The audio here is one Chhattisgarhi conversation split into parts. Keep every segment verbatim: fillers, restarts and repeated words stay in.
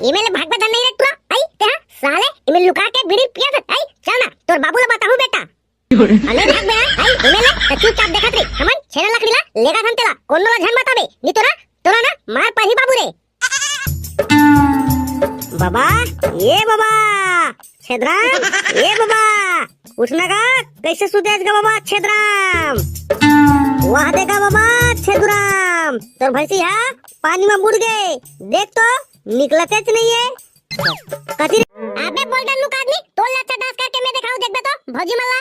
एमे ले भागबे धन नहीं रे टुरा, आई, ते हा, साले, एमे लुका के बीड़ी पिया था, आई, चल ना, तोर बाबू ला बताहूं बेटा। अरे भाग बे, आई, एमे ले, त चुपचाप देखत रही, हमन छेना लकड़ी ला लेगा धन तेला, कोनो ला झन बताबे, नी तो ना, तोला ना, मार पही बाबू रे। बाबा, ए बाबा, छेदराम, ए बाबा, उठना का? कैसे सुते गा बाबा छेदराम? वाह देखा बाबा छेदुराम, तोर भैंसी हा पानी में बुड़ गए, देख तो निकलते च नहीं है। कथी रे? अबे बोल्डन मुख आदमी, तोर ला अच्छा डांस करके मैं देखाऊं, देखबे तो भौजी मल्ला।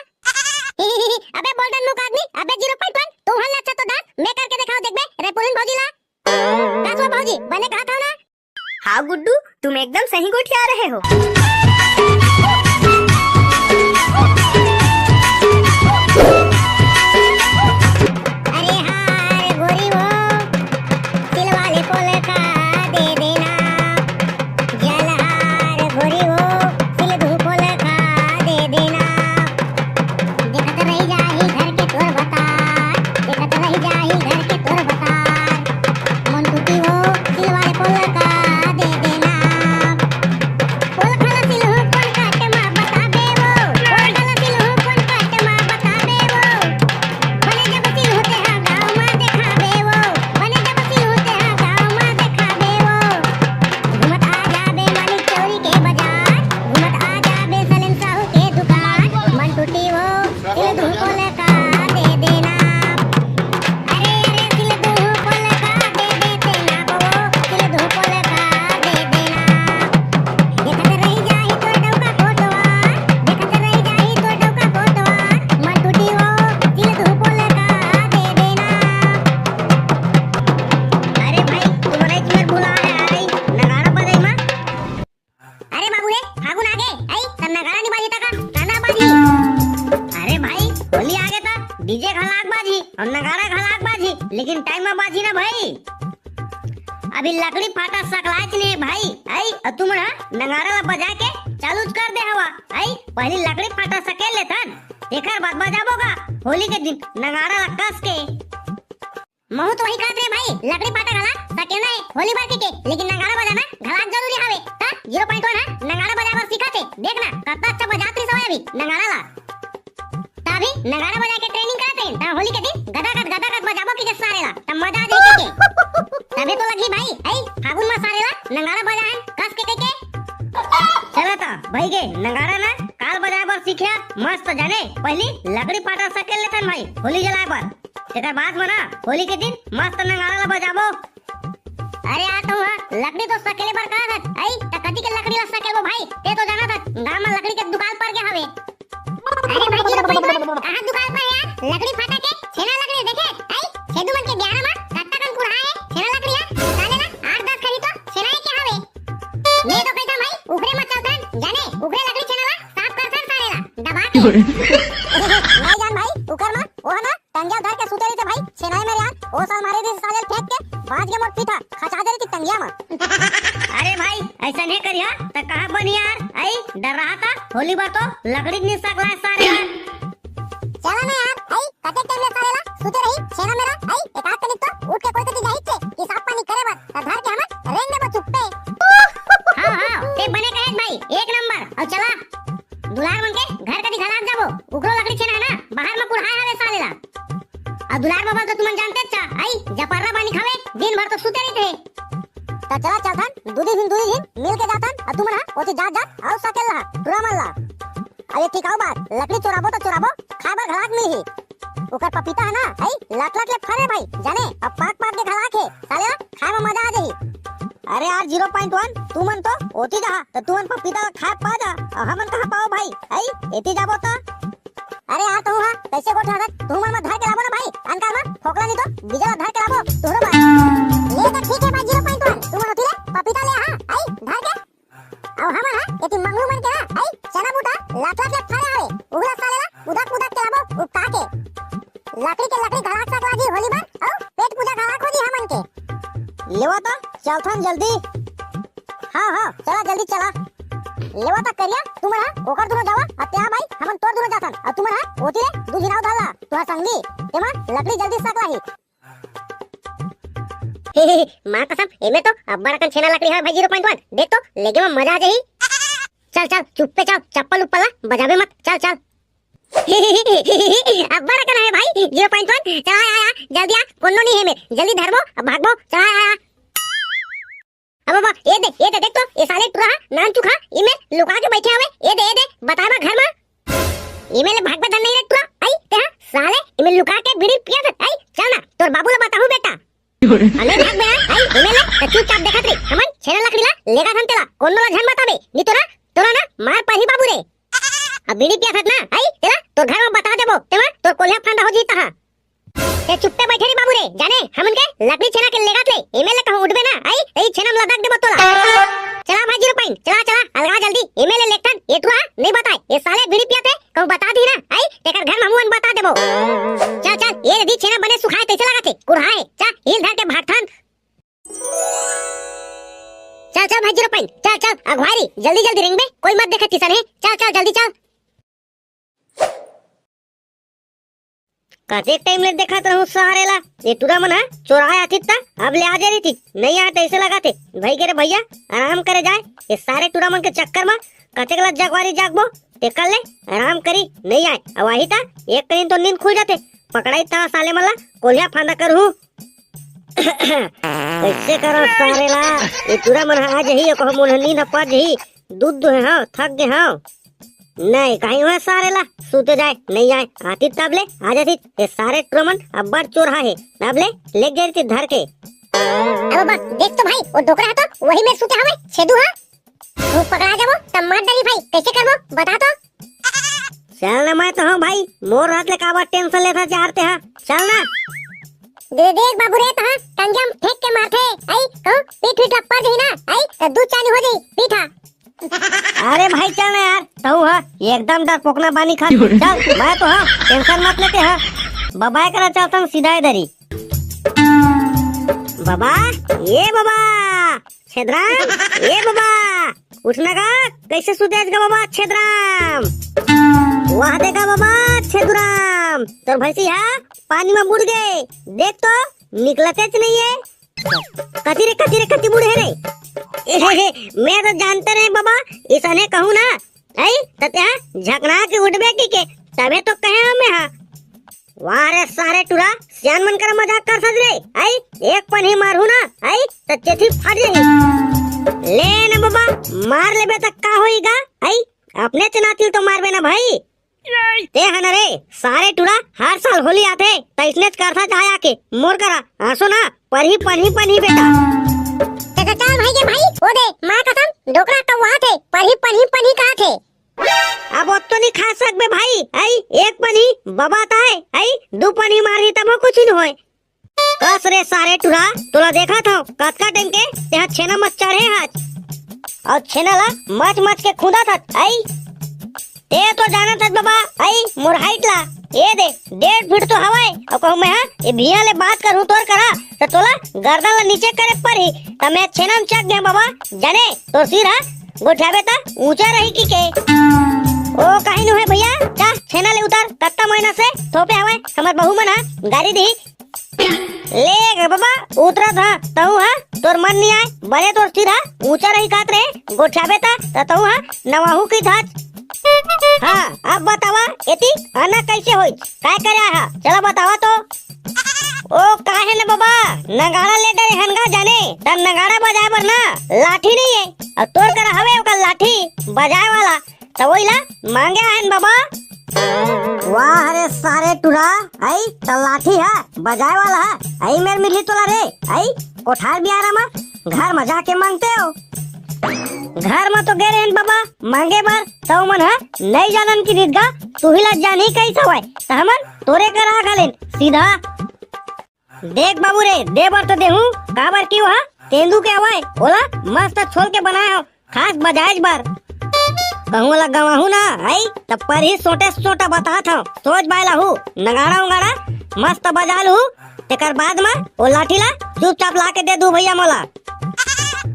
अबे बोल्डन मुख आदमी, अबे ज़ीरो पॉइंट वन, तू हल्ला अच्छा तो डांस मैं करके देखाऊं, देखबे रे पुलिन भौजी ला। का हुआ भौजी, बने कहा था ना? हाँ गुड्डू, तुम एकदम सही गोठिया रहे हो। अरे हाँ रे गोरी हो, सिल वाले पोलका दे देना। जलहार गोरी हो, सिल धूप पोलका दे देना। देखत रही जाही घर के तोर बतार, देखत रही जाही घर के तोर बतार। मन टूटी हो, सिल वाले पोलका दे देना। पोलका ला सिलहू कोन काटे मा बताबे वो, पोलका ला सिलहू कोन काटे मा बताबे वो। बने जब सिलहू तेहा गाँव मा देखाबे वो, बने जब सिलहू तेहा गाँव मा देखाबे वो। घूमत आ जाबे मालिक चौरी के बाजार, घूमत आ जाबे सलेम साहू के दुकान। मन टूटी वो, सिल धूप पोलका दे देना। अरे, अरे, सिल धूप पोलका दे देते ना बो, सिल धूप पोलका दे देना। देखत रही जाही तोर डौका कोटवा, देखत रही जाही तोर डौका कोटवा। मन टूटी वो, सिल धूप पोलका दे देना। अरे भाई, तुम्हारा इसमें बुला है, आई, नगाड़ा बजाई मा। अरे बाबू रे, फागुन आगे, आई, तब नगाड़ा नहीं बाजी तका, कांदा बाजी। अरे भाई, होली आगे तक डीजे घलाक बाजी और नगाड़ा घलाक बाजी, लेकिन टाइम में बाजी ना भाई। अभी लकड़ी फाटा सकलाच नहीं है भाई, आई, और तुम ना नगाड़ा ला बजा के चालू कर दे हवा, आई, पहली लकड़ी फाटा सकेल लेथन, तेकर बाद बजाबो का होली के दिन नगाड़ा ला कस के। महू तो वही कहत रे भाई, लकड़ी फाटा घला सकेना है होली बर के, लेकिन नगाड़ा बजाना घलाक जरूरी हवे। त ज़ीरो पॉइंट वन हा नगाड़ा बजाए बर सीखत हे, देख ना कतना अच्छा बजात रहिस हवे अभी नगाड़ा ला। त अभी नगाड़ा बजा के ट्रेनिंग करत रहिन, त होली के दिन गदागद गदागद बजाबो कहिके सारे ला, त मजा आ जाही कहिके। तभे तो लगही भाई, ऐ फागुन मा सारे ला नगाड़ा बजाए कस के कहिके। चला त भाई के नगाड़ा ना काल बजाए बर सीखिया, मस्त जाने पहली लकड़ी फाटा सकेल लेथन भाई होली जलाए बर। तेकर बाद म ना होली के दिन मस्त नगाड़ा ला बजाबो। अरे यार, तू हा लकड़ी तो सकेले बर कहा था, आई, त कति के लकड़ी ला सकेलबो भाई? ते तो जाना था, गांव में लकड़ी के दुकान पर के हवे। अरे भाई, ज़ीरो पॉइंट वन, कहाँ दुकान पर है यार? लकड़ी फाटा के, छेना लकड़ी देखे, आई, छेदू मन के बियाह में कत्ता कन कुढ़ा है, छेना लकड़ी है, साले ना आठ दस खरी तो छेना है के हवे। मैं तो कहता भाई, उखरे मत चलथन, जाने, उखरे लकड़ी छेना ला साफ करथन साले ला, दबा के। नहीं जान भाई, उकर मत, वो है ना, टंगिया धर के सुते रहिथे भाई, छेनाई मेरे यार, ओ साल मारे रहिथे साले ल फेंक के, बाज गे मोर पीठा, खचा दे रहिथे टंगिया मा। अरे भाई, ऐसा नहीं करिया, त कहाँ बनी यार, आई, डर रहा था, होली बर तो लकड़ी नहीं सकला है सारे यार। चला ना यार, आई, कते टाइम ले साले ला, सुते रही, छेना मेरा, आई, एक आध तनिक तो उठ के कोई कति जाही छे, कि साफ पानी करे बर, त धर के हमन रेंग देबो चुप्पे। हाँ, हाँ, ते बने कहे भाई, एक नंबर, और चला, दुलार मन के घर कति घलाक जाबो, उकरो लकड़ी छेना है ना, बाहर में कुढ़ाए हवे साले ला। अउ दुलार बबा तो तुमन जानते अच्छा, आई, जपर्रा बानी खावे, दिन भर तो सुते रहिथे। त चला चलथन, दूधी झिन, दूधी झिन, मिल के जाथन, अउ तुमन हा, ओती जात जात, अउ सकेल ला, टुरा मन ला। अउ ये ठीक अउ बात, लकड़ी चोराबो त चोराबो, खाए बर घलाक मिलही। ओकर पपीता है ना, आई, लात लात ले फरे भाई, जाने, अब पाक पाक के घलाक हे, साले ला, खाए में मजा आ जाही। अरे यार, ज़ीरो पॉइंट वन, तुमन तो ओती जहा, त तुमन पपीता ला खाए पा जा, अउ हमन कहाँ पाओ भाई, आई, एती जाबो त। अरे यार, तू हा, कैसे गोठियाथस? तू मन म धर के लाबो ना भाई, अनकार म फोकला नहीं तो बीजा ला धर के लाबो, तोहरो बात। ले तो ठीक है भाई, ज़ीरो पॉइंट वन, तू मन उठी ले, पपीता ले, हाँ, आई, धर के। अउ हमन हा, एती मंगलू मन के ना, आई, चना बूटा, लात लात ले फरे हवे, उहला साले ला, उदक उदक के लाबो, उपका के। लकड़ी के लकड़ी घलाक सकला जी होली बर, अउ पेट पूजा घलाक हो जी हमन के। लेवा तो, चलथन जल्दी। हाँ, हाँ, चला, जल्दी चला। लेवा त करिया, तुमन हा ओकर दुनो जावा, अउ त्या भाई, हमन तोर दुनो जाथन, अउ तुमन हा ओती ले दू झिन अउ धर ला, तुहा संगी, तेमा लकड़ी जल्दी सकला ही। माँ कसम, एमे तो अब्बड़ अकन छेना लकड़ी हवे भाई जीरो पॉइंट वन। देख तो, लेगे में मजा आ जाही। चल चल, चुप्पे चल, चप्पल उप्पल ला बजाबे मत। चल चल। अब्बड़ अकन हवे भाई जीरो पॉइंट वन। चल आ, आ, आ, जल्दी आ, कोनो नहीं हे में, जल्दी धरबो, अब भागबो। चल आ, आ, आ। अब बाबा, ये दे, ये दे, देख तो, ये साले टुरा हा, नानचुक हा, इमे लुका के बैठे हवे। ये दे, ये दे, बताबा घर मा। इमे ले भागबे धन नहीं रे टुरा, आई, ते हा, साले, इमे लुका के बीड़ी पिया थे, आई, चल ना, तोर बाबू ला बताहूँ बेटा। अबे भाग बे, आई, इमे ले, त चुपचाप देखत रही, हमन छेना लकड़ी ला, लेगा धन तेला, कोनो ला झन बताबे, नी तो ना, तोला ना, मार पही बाबू रे। अब बीड़ी पिया थे ना, आई, तेला, तोर घर मा बता देबो, तेमा, तोर कोल्हा फांदा हो जीता हा। ते चुप्पे बैठे रे बाबू रे, जाने, हमन के लकड़ी छेना के लेगत ले, एमे ले कहूँ उठबे ना, आई, तई छेना में लदक देबो तोला। चला भाई जीरो पॉइंट, चला, चला, अलगा जल्दी, एमे ले लेखन, ये टुरा, नहीं बताए, ये साले बीड़ी पिया थे, कहूँ बता दी ना, आई, तेकर घर में हमन बता देबो। चल, चल, ये दी छेना बने सुखाए, तैसे लगा थे, कुढ़ाए, चल, हिल धर के भागथन। चल, चल भाई जीरो पॉइंट, चल, चल, अगुवारी, जल्दी, जल्दी रिंग बे, कोई मत देखे तिसन है, चल, चल, जल्दी चल। कतेक टाइम ले देखत रहूं सारे ला, ये टुरा मन ह चोराए आतिस त अब ले आ जाए रहितिस, नहीं आए त ऐसे लगत हे। भाई के रे भैया, आराम करे जाए, ये सारे टुरा मन के चक्कर म कतेक ला जगवारी जागबो, तेकर ले आराम करी, नहीं आए। अब आही त एक कहीं तो नींद खुल जाते, पकड़ाई त साले मन ला कोलिया फांदा करहूं। कैसे करो सारे ला, ये टुरा मन ह आ जही, ओकर मुंह नींद ह पड़ जही, दूध दुहे हव, थक गे हव। नहीं, कहीं हुआ सारे ला, सूते जाए, नहीं आए, आतिस तब ले, आ जातिस, ये सारे टुरा मन अब्बड़ चोरहा हे, तब ले, लेग जातिस धर के। अब बा, देख तो भाई, वो डोकरा ह तो वही में सूते हवे, छेदू हा। तू पकड़ा जाबो, तब मार डारी भाई, कैसे करबो, बता तो। चल ना, मैं तो हूँ भाई, मोर रहत ले काबर टेंशन लेथा चाहते हा, चल ना। दे देख बाबू रे, तो हाँ, टंगिया में फेंक के मारथे, आई, कहूँ पीठ पीठ ला पड़ जाही ना, आई, तो दू चानी हो जाही, पीठा। अरे भाई चल ना यार, तहू हा एकदम डरपोकना बानी खा। चल, मैं तो हाँ, टेंशन मत लेते हा। बबाए करा चलथन सीधा इधर ही। बाबा, ये बाबा, छेदराम, ए बाबा, उठ ना गा, कैसे सुते हस गा बाबा छेदराम? वाह दे गा बाबा छेदुराम, तोर भैंसी हा पानी में बुड़ गे, देख तो निकलतेच नहीं है। कति रे, कति रे, कति बुड़े रे? ए, हे, हे, मैं तो जानते रहे बाबा, इसने कहूँ ना, ऐ, त तेहा झकना के उठबे की के, तबे तो कहे हमें हा। वाह रे सारे टुरा, सियान मन करा मजाक करथस रे। आई, एक पनही मारहूं ना, आई, त चेथी फाट जाही। ले ना बाबा, मार लेबे त का होई गा? आई, अपने चनातिल तो मारबे ना भाई। ते ह ना रे, सारे टुरा हर साल होली आथे, त इसने करथस आया के, मोर करा, आसो ना, परही पनही पनही बेटा। त चल भाई के भाई, ओ दे, माँ कसम, डोकरा कौवा थे, परही पनही पनही कहा थे। अब ओत्तो नी खा सकबे भाई, आई एक पनी बबा ताय, आई दू पनी मारही तबो कुछ नी होय। कस रे सारे टुरा, तोला देखत हव, कतका टाइम के तेहा छेना म चढ़े हच। अउ छेना ला मच मच के खुंदत हच, आई। ते तो जानत हच बाबा, आई मोर हाइट ला, ए दे, डेढ़ फीट तो हवय, अउ कहूँ मैं हा, ए भिया ले बात करहूँ तोर करा, त तोला गर्दन ला नीचे करे पड़ही, त मैं छेना म चघ गेंव बाबा, जाने, तोर सिर हा गोठियाबे त ऊंचा रही की के। ओ, कहीं नु है भैया, जा, छेना ले उतर, कत्ता महीना से थोपे हवय, हमर बहू मन हा गारी दिही। ले गे बाबा, उतरत हा, तहू हा, तोर मन नी आय, बने तोर सिर हा ऊंचा रही कात रे, गोठियाबे त, त तहू हा, नवाहू की धाच। हाँ, अब बतावा, एती आना कैसे होई? काय करे आहा? चला बतावा तो। ओ, काहे न बाबा, नगाड़ा ले डरे हन गा जाने, त नगाड़ा बजाए बर ना, लाठी नहीं है। अउ तोर करा हवे ओकर लाठी बजाए वाला, त वही ला मांगे आहन बाबा। वाह रे सारे टुरा, आई त लाठी हा बजाए वाला हा, आई मेर मिलही तोला रे, आई कोठार बियारा मा घर मा जाके मांगते हो। घर मा तो गे रहेन बाबा मांगे बर, त ओमन ह नइ जानन कि निदगा तुही ला जानही कहिस हवय, त हमन तोरे करा घलेन सीधा। देख बाबू रे, दे बर तो देहूं, काबर कि ओहा तेंदू के हवय, ओला मस्त छोल के बनाए हव, खास बजाएच बर। कहूं ओला गंवाहूं ना, हई, त परही सोटे सोटा बतात हव, सोच बाय लाहू, नगाड़ा उगाड़ा मस्त बजा लूहू, तेकर बाद म ओ लाठी ला चुपचाप ला के दे दू भैया मोला।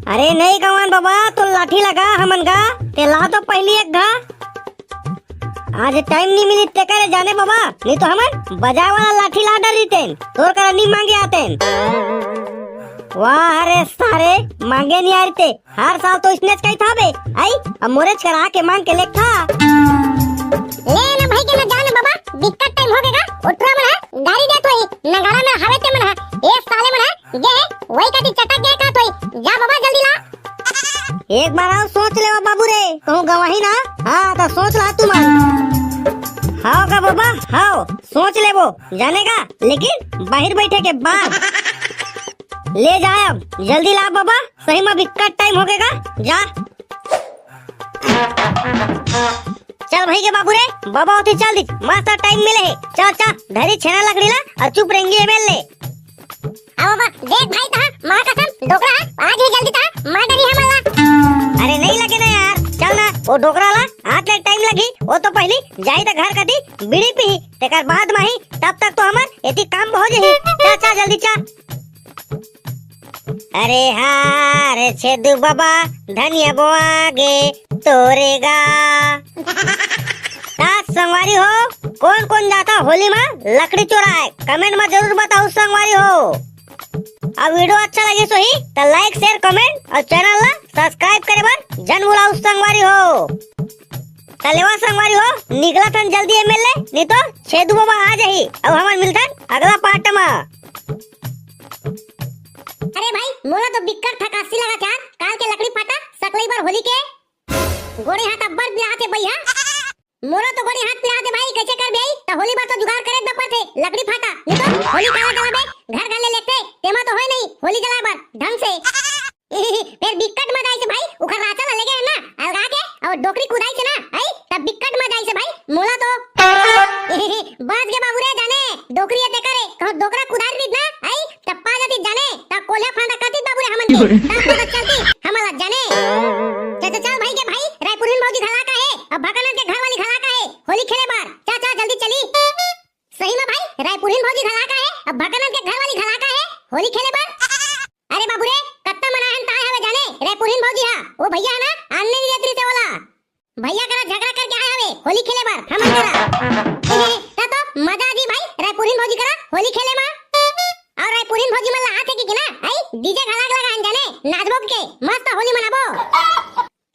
अरे नहीं गंवान बाबा, तो लाठी लगा हमन गा, ते ला तो पहली एक घा। आज टाइम नहीं मिली ते करे जाने बाबा, नहीं तो हमन बजाए वाला लाठी ला डर रही तेन, तोर करा नहीं मांगे आतेन। वाह रे सारे, मांगे नहीं आ रही थे। हर साल तो इसने कही था बे, आई? अब मोरेच करा के मांग के लेक था। ले ना भाई के ना जान बाबा, दिक्कत टाइम हो गएगा। उठरा मन है, गाड़ी दे तो ही, नगाड़ा में हवे ते मन है। ए साले मन है, ये है, वही का दी चटक गया का तो ही। जा बाबा जल्दी ला। एक बार आओ सोच ले बाबू रे, कहूँ गवाही ना। हाँ, तो सोच ला तू मन। हाव का बाबा, हाव, सोच लेबो, जाने का, लेकिन बाहर बैठे के बाद। ले जा अब, जल्दी ला बाबा, सही में बिक्कट टाइम हो गएगा, जा। चल भाई के बाबू रे, बाबा होती चल दी, मस्त टाइम मिले है। चल, चल, धरी छेना लकड़ी ला और चुप रहेंगी एमएलए। अब बाबा, देख भाई, तहा माँ कसम, डोकरा है, आज ही जल्दी तहा मार डरी हमन ला। अरे नहीं लगे ना यार, चल ना, वो डोकरा ला, आज ले टाइम लगी, वो तो पहली जाई त घर कती बीड़ी पी, तेकर बाद माही, तब तक तो हमर एती काम हो जही। चा, चा, जल्दी चा। अरे हाँ रे छेदू बाबा, धनिया बोआ गे तोरे गा। का संगवारी हो, कौन कौन जाता होली में लकड़ी चोराए, कमेंट में जरूर बताओ संगवारी हो। अब वीडियो अच्छा लगे सोही तो लाइक, शेयर, कमेंट और चैनल ला सब्सक्राइब करे बर जन बुलाओ संगवारी हो। त लेवा संगवारी हो, निकला थन जल्दी एमएलए, नहीं तो छेदू बाबा आ जाही। अब हमन मिलथन अगला पार्ट में। अरे भाई, मोला तो बिक्कट थकासी लगा यार, काल के लकड़ी फाटा सकलई बर होली के। गोड़े हाथ अब्बर पिरात हे भैया। मोरो तो गोड़े हाथ पिरात हे भाई, कैसे कर भाई? त होली बर तो जुगाड़ करे बर पड़थे, लकड़ी फाटा, नहीं तो होली काला जलाबे, घर घर ले लेथे, तेमा तो होय नहीं होली जलाए बर ढंग से। फिर बिक्कट मजा आइसे भाई, उखर राचा ला लेगे है ना, अलगा के, और डोकरी कुदाइसे ना, आई, तब बिक्कट मजा आइसे भाई, मोला तो। बच गे बाबू रे जाने, डोकरी है तेकर रे, कहूँ डोकरा कुदारी रहित ना, आई, तब पा जाती जाने, तब कोलिया फांदा करती बाबू रे हमन के, तब पता चलती, हमला जाने। चल, चल, चल भाई के भाई, रायपुरहिन भौजी घला का है, अब भकनन के घर वाली घला का है, होली खेले बार, चल, चल, जल्दी चली। सही में भाई, रायपुरहिन भौजी घला का है, अब भकनन के घर वाली घला का है, होली खेले बार। अरे बाबू रे, कत्ता मना हन ताय हवे जाने, रायपुरहिन भौजी हा, वो भैया है ना, आनने नहीं देत रही से बोला। भैया करा झगड़ा करके आए हवे होली खेले बर हमन करा। ए, ता तो मजा आ जी भाई, रायपुरहिन भौजी करा होली खेले मा। और रायपुरहिन भौजी मन ला आथे कि, कि ना, आई डीजे घलाक लगा हन जाने, नाचबो के मस्त होली मनाबो।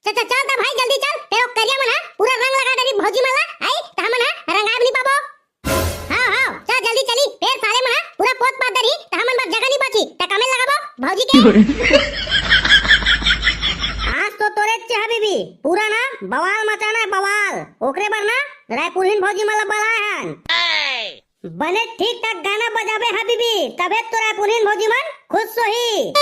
चल चल चल ता भाई जल्दी चल, तेरो करिया मन हा पूरा रंग लगा डरी भौजी मन ला, आई त हमन हा रंगाब नहीं पाबो। हाँ, हाँ, चल जल्दी चली, फेर साले मन हा पूरा पोत पात डरी, त हमन बर जगह नहीं बची, त कमेल लगाबो भौजी के। आज तो तोरे चे हबीबी, पूरा ना बवाल मचाना है, बवाल। ओकरे बर ना रायपुरहिन भौजी मन ला बलाए हन। बने ठीक ठाक गाना बजाबे हबीबी, तबे तो रायपुरहिन भौजी मन खुश होही।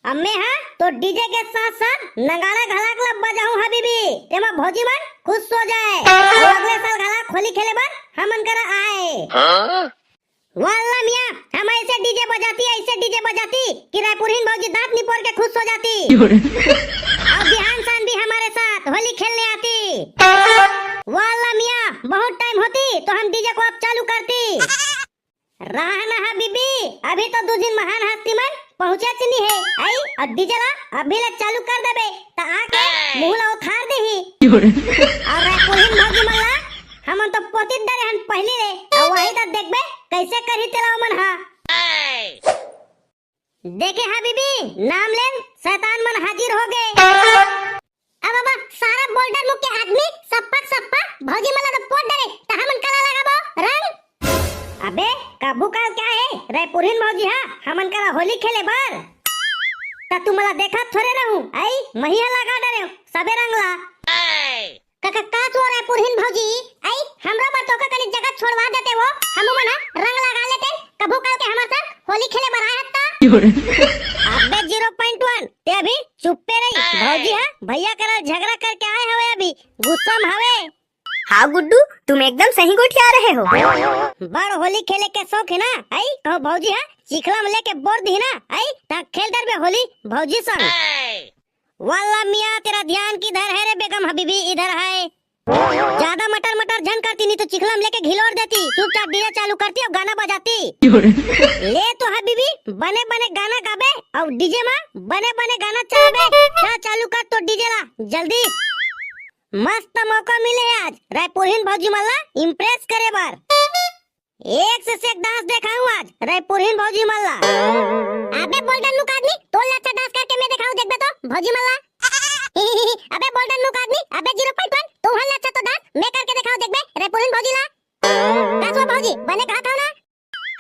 अब मैं हा तो डीजे के साथ साथ नगाड़ा घलाक ला बजाहूँ हबीबी, तेमा भौजी मन खुश हो जाए। अउ अगले साल घलाक होली खेले बर हमन करा आए। हाँ? वाल्ला मियाँ, हम ऐसे डीजे बजाती, ऐसे डीजे बजाती कि रायपुरहिन भौजी दांत निपोर के खुश हो जाती। और बिहान शान भी हमारे साथ होली खेलने आती। वाल्ला मियाँ, बहुत टाइम होती तो हम डीजे को अब चालू करती। रहा ना हबीबी, अभी तो दू झिन महान हस्ती मन पहुंचे च नी हे, आई, और डीजे ला अभी ले चालू कर देबे, त आके मुंह ला उखाड़ देही। और रायपुरहिन भौजी मन ला हमन तो पोतित डरे हन पहली ले, और वही त देखबे कैसे करही तेला ओमन हा। देखे हबीबी, नाम लेन शैतान मन हाजिर हो गे। अब बाबा सारा बोल्डर मुख के आदमी सप्पा सप्पा भौजी मन ला तो पोत डरे, त हमन कला लगाबो रंग। अबे कभू काल क्या है, रायपुरहिन भौजी हा हमन करा होली खेले बर, त तुमला देखा थोरे रहूं, आई महिया लगा डरे सबे रंग ला। का, का, का तू रायपुरहिन भौजी, आई हमरा बर तोका कनी जगह छोड़वा देते वो, हमू मन हा रंग लगा लेते, कभू काल के हमर संग होली खेले बर आए हत्ता। अबे जीरो पॉइंट वन, ते अभी चुप्पे रही। भौजी हा भैया करा झगड़ा करके आए हवे, अभी गुस्सा में हवे। हाँ गुड्डू, तुम एकदम सही गोठिया रहे हो। बड़ होली खेले के शौक है ना, आई कहूँ भौजी हा चिखला में लेके बोर दी ना, आई ता खेल डरबे होली भौजी संग। वाल्ला मियाँ, तेरा ध्यान किधर है रे बेगम हबीबी, इधर है। ज्यादा मटर मटर झन करती, नहीं तो चिखला में लेके घिलोर देती। चुपचाप डीजे चालू करती और गाना बजाती। ले तो हबीबी, बने बने गाना गाबे और डीजे में बने बने गाना चलाबे। जा चालू कर तो डीजे ला जल्दी। मस्त मौका मिले है आज रायपुरहिन भौजी मन ला इम्प्रेस करे बर। एक से एक डांस देखाऊं आज रायपुरहिन भौजी मन ला। अबे बोल्डन मुख आदमी, तोर ले अच्छा डांस करके मैं देखाऊं, देखबे तो भौजी मन ला। अबे बोल्डन मुख आदमी, अबे ज़ीरो पॉइंट वन, तोर ले अच्छा तो डांस मैं करके देखाऊं, देखबे रायपुरहिन भौजी ला। का ओ भौजी, बने कहा था ना?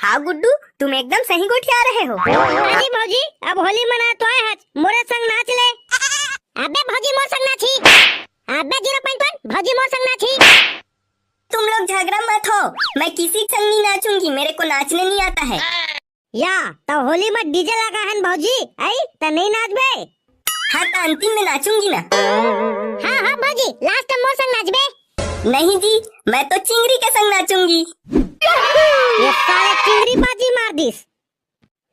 हाँ गुड्डू, तुम एकदम सही गोठिया रहे हो। अरे भौजी, अब होली मना तो आए हच, मोरे संग नाच ले। अबे भौजी मोर संग नाची। अबे ज़ीरो पॉइंट वन, भौजी मोर संग नाची। तुम लोग झगड़ा मत हो, मैं किसी संग नहीं नाचूंगी, मेरे को नाचने नहीं आता है। या, तो होली में डीजे लगा है न भौजी, आई, तो नहीं नाचबे? हाँ, तो अंतिम में नाचूंगी ना। हाँ, हाँ भौजी, लास्ट में मोर संग नाचबे। नहीं जी, मैं तो चिंगरी के संग नाचूंगी। ये साले चिंगरी बाजी मार दिस।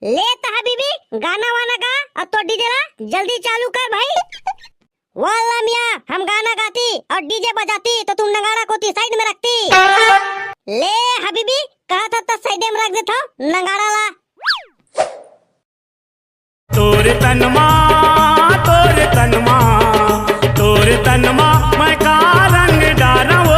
ले तो हबीबी, गाना वाना गा, और तो डीजे ला जल्दी चालू कर भाई। वाला मियाँ, हम गाना गाती और डीजे बजाती तो तुम नगाड़ा कोती साइड में रखती। ले हबीबी, कहा था तो साइड में रख देता नगाड़ा ला। तोरे तनमा, तोरे तनमा, तोरे तनमा, मैं का रंग डारवो।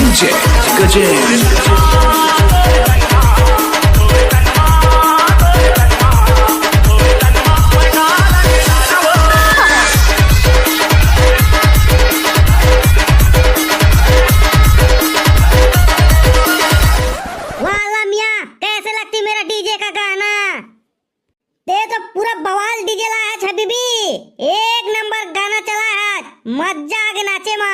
DJ Gajendra। वाला मियाँ, कैसे लगती मेरा डीजे का गाना? ते तो पूरा बवाल डीजे ला है हबीबी, एक नंबर गाना चला है, मजा आ गे नाचे मा।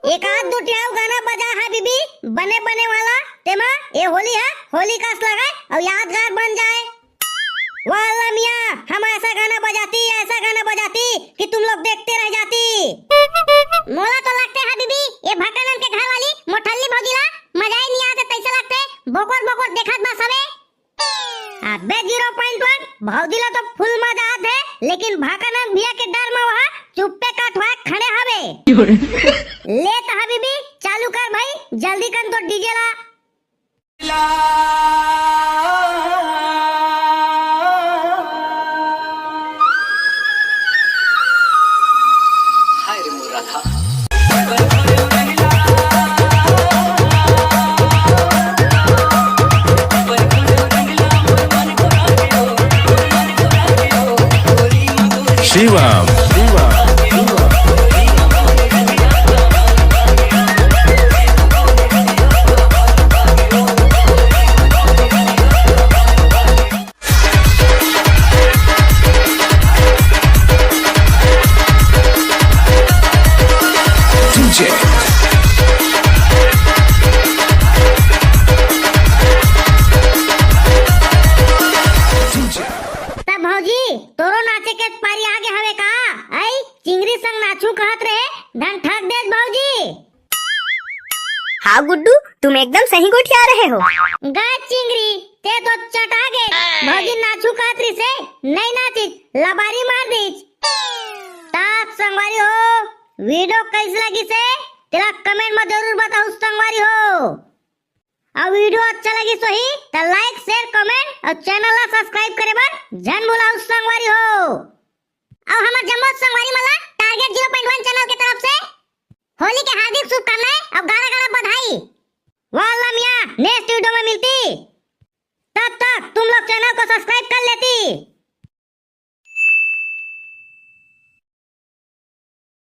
एक आध दो टियाऊ गाना बजा हबीबी, बने बने वाला, तेमा ये होली है, होली का असला है और यादगार बन जाए। वाला मियाँ, हम ऐसा गाना बजाती, ऐसा गाना बजाती कि तुम लोग देखते रह जाती। मोला तो लगते हबीबी, ये भकनन के घर वाली मोठल्ली भौजी ला मजा ही नहीं आते, तैसे लगते भोकर भोकर देखत बस हवे। अबे ज़ीरो पॉइंट वन, भौजी ला तो फुल मजा आत हे, लेकिन भाकनन भैया के डर में वहाँ चुप्पे काठवा खड़े हवे। ले तो हबीबी, चालू कर भाई, जल्दी कर तो डीजे ला। हाय रे मोर राधा। शिवम। त भौजी, तोरो नाचे के पारी आगे हवे का? आई, चिंगरी संग नाचू कहत रहे, धन ठग देस भौजी। हाँ गुड्डू, तुम एकदम सही गोठिया रहे हो। गा चिंगरी, ते तो चटा गे। भौजी नाचू कहत रहिसे, नहीं नाचिस, लबारी मार दीस। ता संगवारी हो, वीडियो कैसे लगिसे, तेला कमेंट में जरूर बताओ संगवारी हो। अउ वीडियो अच्छा लगिस होही त like, share, comment अउ channel ला subscribe करे बर झन भुलाओ संगवारी हो। अउ हमर जम्मो संगवारी मन ला Target Zero Point One channel के तरफ से होली के हार्दिक शुभकामनाएं अउ गाड़ा गाड़ा बधाई। वाला मियाँ, next वीडियो में मिलती, तब तक तुम लोग channel को subscribe कर लेती।